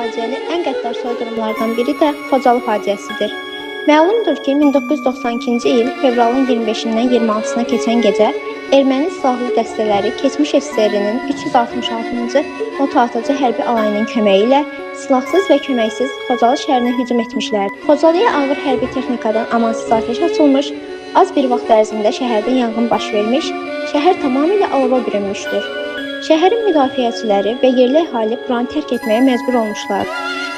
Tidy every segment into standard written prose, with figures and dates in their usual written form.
faciəli, ən qəddar soyqırımlardan biri də Xocalı faciəsidir. Məlumdur ki, 1992-ci il fevralın 25-dən 26-sına keçən gecə erməni silahlı dəstələri keçmiş SSR-nin 366-cı motoatıcı hərbi alayının köməyi ilə silahsız və köməksiz Xocalı şəhərinə hücum etmişlərdi. Xocalıya ağır hərbi texnikadan amansız atəş açılmış, az bir vaxt ərzində şəhərdə yanğın baş vermiş, şəhər tamamilə alova bürünmüşdür. Şəhərin müdafiəçiləri və yerli əhali buranı tərk etməyə məcbur olmuşlar.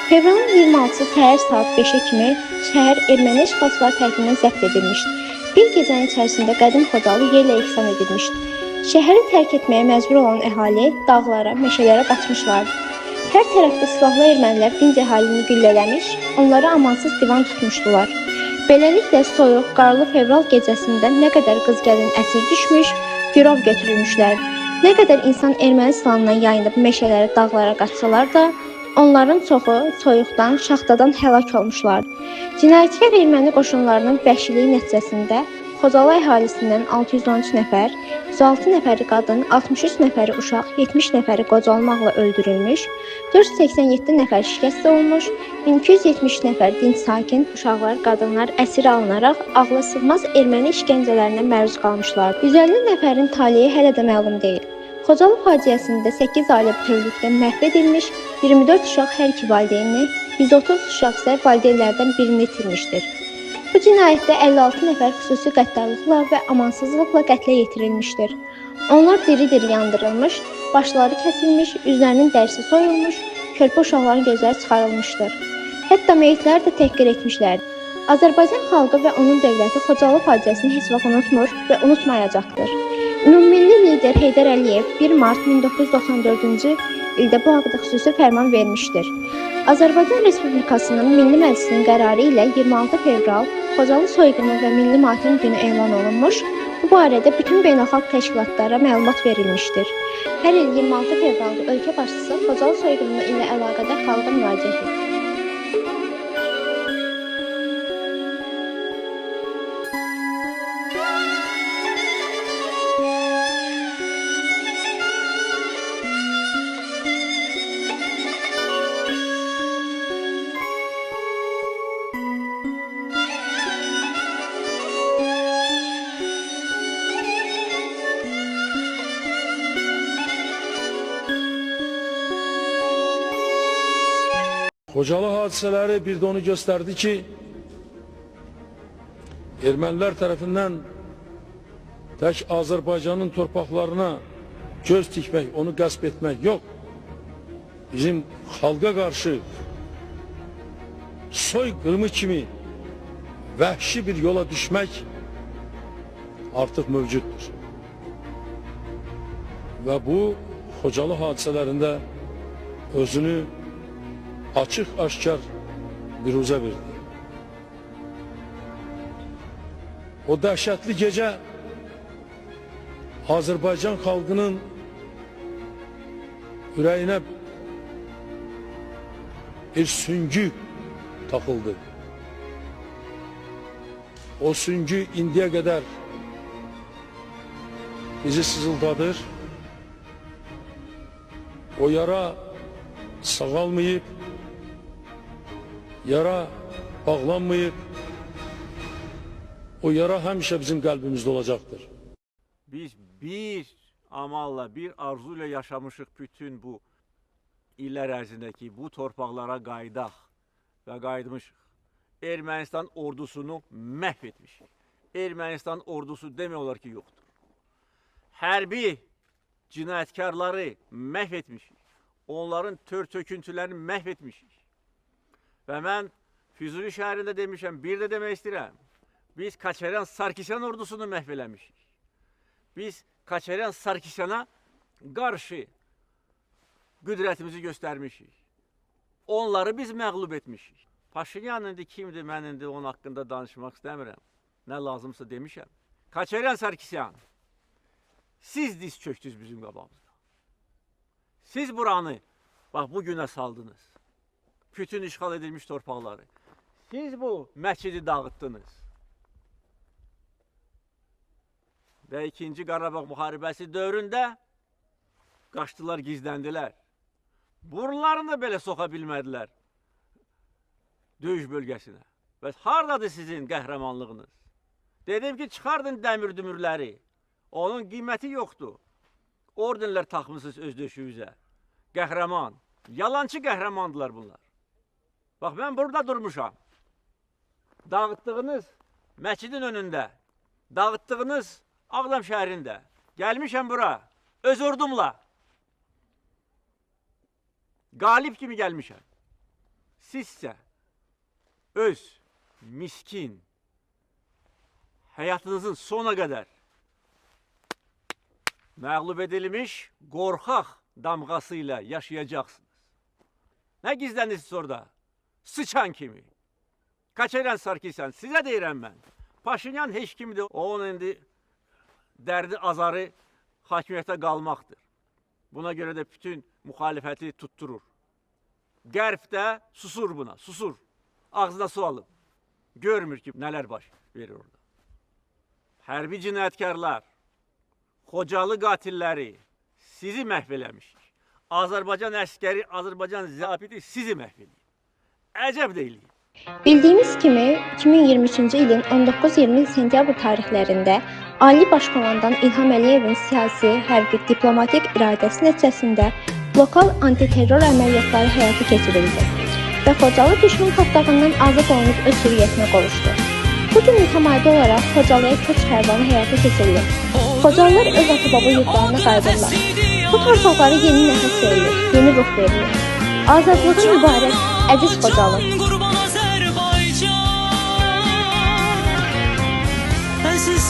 Fevralın 26-sı səhər saat 5-ə kimi şəhər erməni işğalçılar tərəfindən zəbt edilmişdi. Bir gecənin içərisində qədim Xocalı yerlə yeksan edilmişdi. Şəhəri tərk etməyə məcbur olan əhali dağlara, meşələrə qaçmışlardı. Hər tərəfdə silahlı ermənilər dinc əhalini güllələmiş, onlara amansız divan tutmuşdular. Beləliklə soyuq, qarlı fevral gecəsində nə qədər qız gəlin əsir düşmüş, girov götürülmüşlərdi. Nə qədər insan erməni silahından yayınıb meşələrə, dağlara qaçsalar da, onların çoxu soyuqdan, şaxtadan həlak olmuşlardı. Cinayətkar erməni qoşunlarının vəhşiliyi nəticəsində Xocalı əhalisindən 613 nəfər, 106 nəfəri qadın, 63 nəfəri uşaq, 70 nəfəri qoca olmaqla öldürülmüş, 487 nəfər şikəst olmuş, 1270 nəfər dinc sakin, uşaqlar, qadınlar əsir alınaraq ağla sığmaz erməni işgəncələrinə məruz qalmışlar. 150 nəfərin taleyi hələ də məlum deyil. Xocalı faciəsində 8 ailə bütövlükdə məhv edilmiş, 24 uşaq hər iki valideynini, 130 uşaq isə valideynlərdən birini itirmişdir. Bu cinayətdə 56 nəfər xüsusi qəddarlıqla və amansızlıqla qətlə yetirilmişdir. Onlar diri-diri yandırılmış, başları kəsilmiş, üzlərinin dərisi soyulmuş, körpə uşaqların gözləri çıxarılmışdır. Hətta meyitləri də təhqir etmişlərdir. Azərbaycan xalqı və onun dövləti Xocalı faciəsini heç vaxt unutmur və unutmayacaqdır. Ümummilli lider Heydər Əliyev 1 mart 1994-cü ildə bu haqda xüsusi fərman vermişdir. Azərbaycan Respublikasının Milli Məclisinin qərarı ilə 26 fevral Xocalı soyqırımı və Milli Matəm günü elan olunmuş, bu barədə bütün beynəlxalq təşkilatlara məlumat verilmişdir. Hər il 26 fevralda ölkə başçısı Xocalı soyqırımı ilə əlaqədar xalqa müraciət edir. Xocalı hadisələri bir də onu gösterdi ki, Ermənilər tərəfindən tək Azərbaycanın torpaqlarına göz tikmək, onu qəsb etmək yox. Bizim xalqa qarşı soyqırımı kimi vəhşi bir yola düşmək artıq mövcuddur. Və bu Xocalı hadisələrində özünü açıq aşkar biruzə verdi. O dəhşətli gecə Azərbaycan xalqının ürəyinə bir süngü takıldı. O süngü indiyə qədər bizi sızıldadır. O yara sağalmayıb, yara bağlanmayıb, o yara həmişə bizim qəlbimizdə olacaqdır. Biz bir amalla, bir arzuyla yaşamışıq bütün bu illər ərzində ki, bu torpaqlara qayıdaq və qayıtmışıq. Ermənistan ordusunu məhv etmişik. Ermənistan ordusu demək olar ki, yoxdur. Hərbi cinayətkarları məhv etmişik. Onların tör-töküntülərini məhv etmişik. Və mən Füzuli şəhərində demişəm, bir də demək istəyirəm. Biz Kaçaryan Sarkisyan ordusunu məhv eləmişik. Biz Kaçaryan Sarkisyana qarşı qüdrətimizi göstərmişik. Onları biz məğlub etmişik. Paşinyan indi kimdir, mən indi onun haqqında danışmaq istəmirəm. Nə lazımsa demişəm. Kaçaryan Sarkisyan, siz diz çöktünüz bizim qabağımızda. Siz buranı, bax bu günə saldınız. Bütün işğal edilmiş torpaqları. Siz bu məscidi dağıtdınız. Və 2. Qarabağ müharibəsi dövründə qaçdılar, gizləndilər. Burunlarını da belə soxa bilmədilər döyüş bölgəsinə. Bəs hardadır sizin qəhrəmanlığınız? Dedim ki, çıxardın dəmir dümürləri. Onun qiyməti yoxdur. Ordenlər taxmısınız öz döşüyünüzə. Qəhrəman. Yalançı qəhrəmandılar bunlar. Bax, mən burada durmuşam. Dağıtdığınız məscidin önündə, dağıtdığınız Ağdam şəhərində. Gəlmişəm bura, öz ordumla. Qalib kimi gəlmişəm. Sizsə öz miskin həyatınızın sona qədər məğlub edilmiş qorxaq damğasıyla yaşayacaqsınız. Nə gizlənirsiniz orada? Sıçan kimi. Kaçaran Sarkisyan, sizə deyirəm mən. Paşinyan heç kimdir. Onun indi dərdi azarı hakimiyyətə qalmaqdır. Buna görə də bütün müxalifəti tutturur. Qərb də susur buna, susur. Ağzına su alıb. Görmür ki, nələr baş verir orada. Hərbi cinayətkarlar, Xocalı qatilləri sizi məhv eləmişik. Azərbaycan əskəri, Azərbaycan zabiti sizi məhv eləyib. Əcəb də eləyib. Bildiyimiz kimi 2023-cü ilin 19-20 sentyabr tarixlərində Ali Baş Komandan İlham Əliyevin siyasi, hərbi, diplomatik iradəsi nəticəsində lokal antiterror əməliyyatları həyata keçirildi və Xocalı düşmən tapdağından azad olunub öz hürriyyətinə qovuşdu. Bu gün mütəmadi olaraq Xocalıya köç kərvanı həyata keçirilir. Xocalılar öz ata-baba yurdlarına qayıdırlar. Bu torpaqlara yeni nəfəs verilir, yeni ruh verilir. Azadlığın mübarək, əziz Xocalı. Qurban Azərbaycan. Əziz